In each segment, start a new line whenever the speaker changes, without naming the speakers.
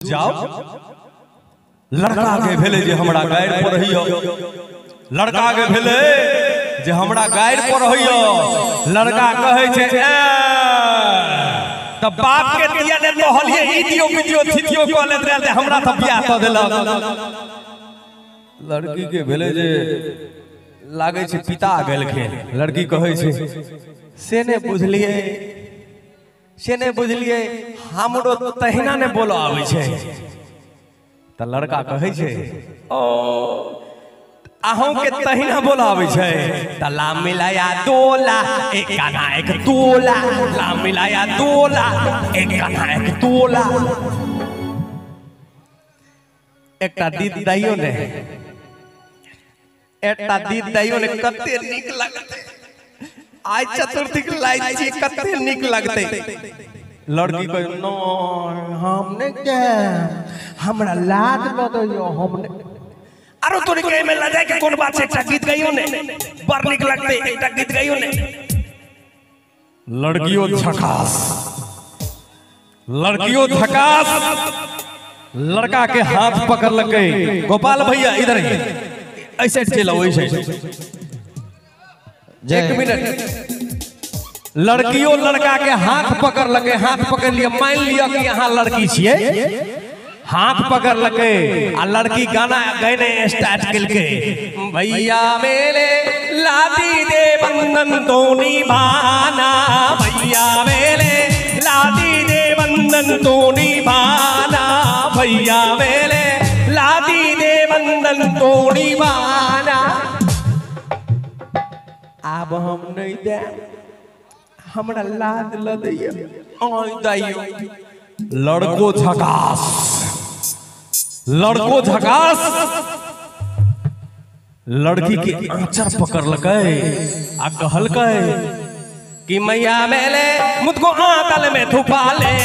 जाओ। लड़का के भेले जे हमरा गारि पर होइयो, लड़का के भेले जे हमरा गारि पर होइयो। लड़का कहै छै त बाप के दिया ने कहलिए ई दियो बिदियो थिथियो कह लेत रहल ते हमरा त बियाह क देलक। लड़की के भेले जे लागै छै पिता गेलखिन। लड़की कहै छै से ने बुझलिए, से ने बुझलिए, हमरो तहिना ने बोलो आबै छै। त लड़का कहै छै ओ अहूँ के तहिना बोलो आबै छै। त ला मिलाया दोला एक आना एक तोला, ला मिलाया दोला एक आना एक तोला। एकटा दीद दैयो ने, एकटा दीद दैयो ने, कते नीक लगतै आइ चतुर्थी के लाइ छी, कते नीक लगतै। लड़की कहे नहीं हम नहीं जाएब, हमरा लाद ल दैयो, हम नहीं।
आरो तोरी के में लजाय के कोन बात छै, एकटा गीत गाइयो ने बड़ नीक लगतै, एकटा गीत गाइयो ने।
लड़कियों झकास, लड़कियों झकास। लड़का के हाथ पकड़ लकै। गोपाल भैया इधर ऐसे चलो, ऐसे एक मिनट। लड़कियों लड़का के हाथ पकड़ लके, हाथ पकड़ लिया, मान लिया कि यहाँ लड़की छियै, हाथ पकड़ लके आ लड़की गाना गैने स्टार्ट केलकै। भैया मेरे लादी दे बंधन तो निभाना, भैया मेरे लादी दे बंधन तो निभाना, भैया मेरे लादी दे बंधन तो निभाना। आब हम नहीं दे, हमरा लाद ल दैयो, आइ दैयो। लड़को झकास, लड़को झकास। लड़की के आंचर पकड़लकै आ कहलकै
कि मैया मेले मुझको आदल में थुपा ले,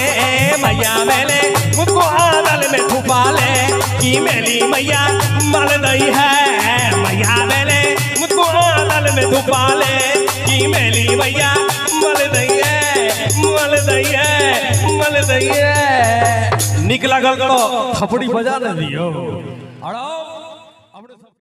मैया मेले मुझको आदल में थुपा ले, कि मेली मैया मल नहीं है, मैया मेले मुझको आदल में थुपा ले, कि मेली मैया मल नहीं है, मल नहीं है, मल नहीं है।
निक लागल तो थपड़ी बजा ने दियो। अरे